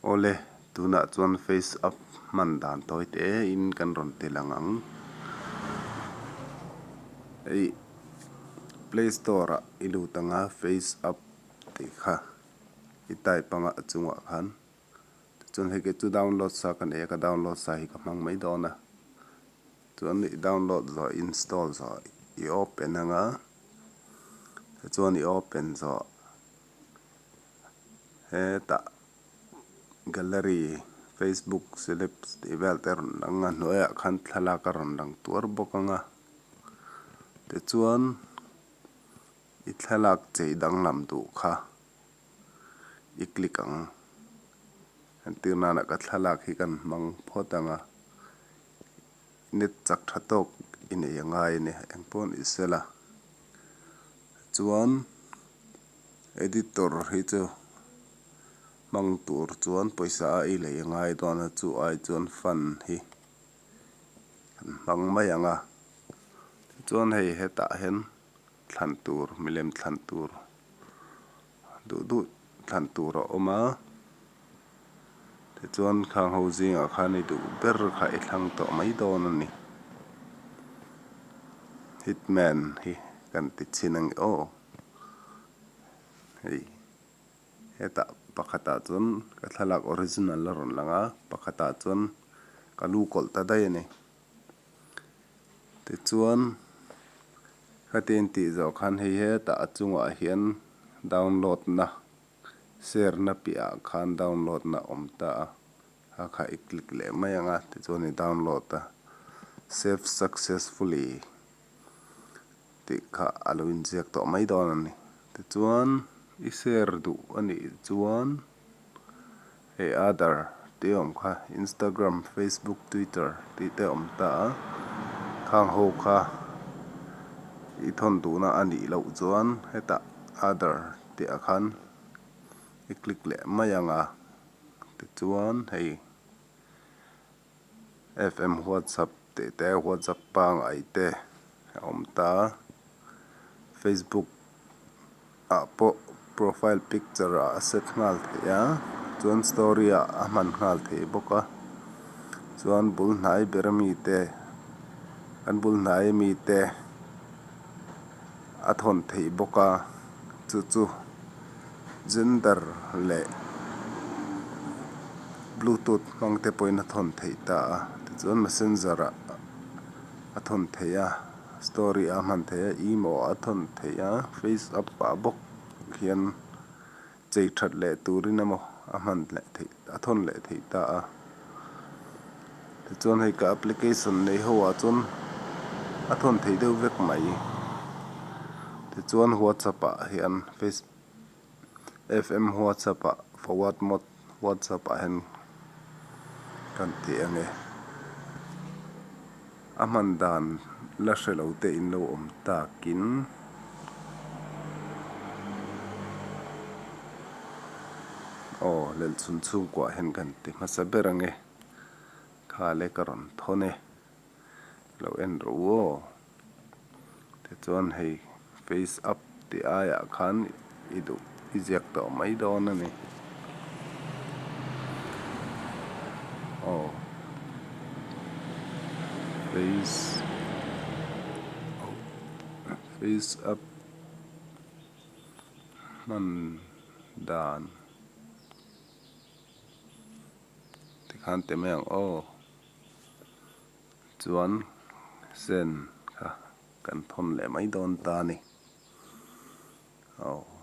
Awle, tunah chuan face app hman dan tawi te in kan rawn ti lang ang. Hei play store ah i lut anga face app tih kha i type anga a chungah khan. Tichuan hei kei chu download sa ka nei a, ka download sa hi ka hmang mai dawn a. Chuan i download zawh install zawh i open anga tichuan i open zawh hetah gallery facebook celebs tih vel te a rawn lang a hnuaiah khan thlalak a rawn lang tuar bawk anga tichuan i thlalak chei danglam duh kha i click ang entir nana ka thlalak hi kan hmang phawt anga. Net chak tha tawk i nei a ngai a ni, engpawh ni sela. Chuan editor hi chu hmang tur chuan pawisa a ei lei a ngai dawn a, chu ai chuan fund hi kan hmang mai ang a. Tichuan hei hetah hian thlan tur milem thlan tur duh duh thlan tur a awm a tichuan khang ho zingah khan i duh ber kha i thlang tawh mai dawn a ni hitman hi kan ti chhin ang aw hei hetah pakhatah chuan ka thlalak original a rawn lang a pakhatah chuan ka lu kawlh ta daih a ni. Tichuan khatiang tih zawh khan hei hetah a chungah hian download na share na piahah khan download na awm ta a, kha kha i click leh mai ang a tichuan i download a save successfully tih kha a lo inziak tawh mai dawn a ni. Tichuan i share duh a nih chuan. Hei other tih a awm kha Instagram, Facebook, Twitter tih te a awm ta a, khang ho kha i thawn duhna a nih loh chuan hetah other tih ah khan i click leh mai ang a, tichuan hei F_M WhatsApp tih te WhatsApp pangngai te a awm ta a, Facebook ah pawh profile picture ah a set nghal theih a chuan story ah a hman nghal theih bawk a chuan bul hnai ber ami te an bul hnai ami te a thawn theih bawk a chu chu gender leh bluetooth hmang te pawhin a thawn theih ta a tichuan messenger ah a thawn theih a. Story a hman theih a, email a thawn theih a, face app ah bawk hian chei that leh turin emaw a hman leh theih a thawn leh theih ta a. Tichuan hei ka application nei ho ah chuan a thawn theih deuh vek mai. Tichuan whatsapp ah hian face F_M whatsapp ah forward mode whatsapp ah hian kan ti ang e. A hman dan la hre lo te in lo awm takin aw lelchhun chhungkuah hian kan ti hmasa ber ang e kha le ka rawn thawn e lo en rawh u aw tichuan hei face up tih aiah khan i duh i ziak tawh mai dawn a ni aw face face up hman dan tikhan ti mai ang aw. Chuan sen kha kan thawn leh mai dawn ta a ni. Aw.